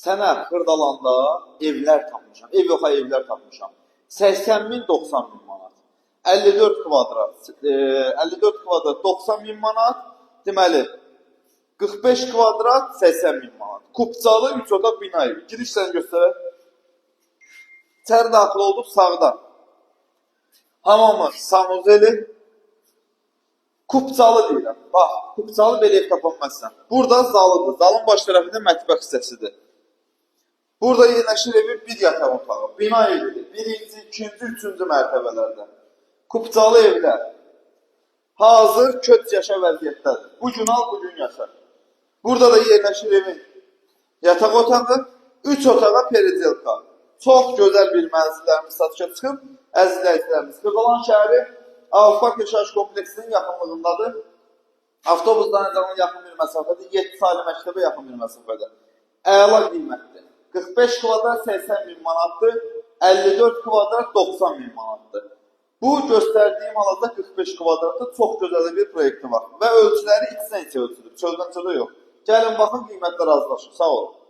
Sənə Xırdalanda evlər tapmışam. Ev yox, ha, evlər tapmışam. 80 min, 90 min manat. 54 kvadrat, 54 kvadrat 90 min manat. Deməli, 45 kvadrat 80 min manat. Kupçalı 3 otaq bina evi. Girişdən göstərək. İçəri daxil olduq sağda. Hamamı, sanuzeli, kupçalı deyirəm. Bax, kupçalı belə ev tapa bilməzsən. Burada zalıdır. Zalın baş tərəfində mətbəx hissəsidir. Burada yerləşir evin bir yataq otağı. Bina evidir. Birinci, ikinci, üçüncü mərtəbələrdə. Kupçalı evlər. Hazır köç yaşa vəziyyətdədir. Bu gün al, bu gün yaşa. Burada da yerləşir evin yataq otağı, 3 otağa переделка. Çox gözəl bir mənzillərimiz satışa çıxıb. Əziz izləyicilərimiz, Xırdalan şəhəri Avropa yaşayış kompleksinin yaxınlığındadır. Avtobus dayanacağına yaxın bir məsafədə, 7 saylı məktəbə yaxın bir məsafədə. Əla qiymətdir. 45 kvadrat 80 min manatdır, 54 kvadrat 90 min manatdır. Bu göstərdiyim hal-hazırda 45 kvadratda çox gözəl bir proyekti var. Və ölçüləri içdən içə ölçülüb, çöldən çölə yox. Gəlin baxın, qiymətlə razılaşın. Sağ olun.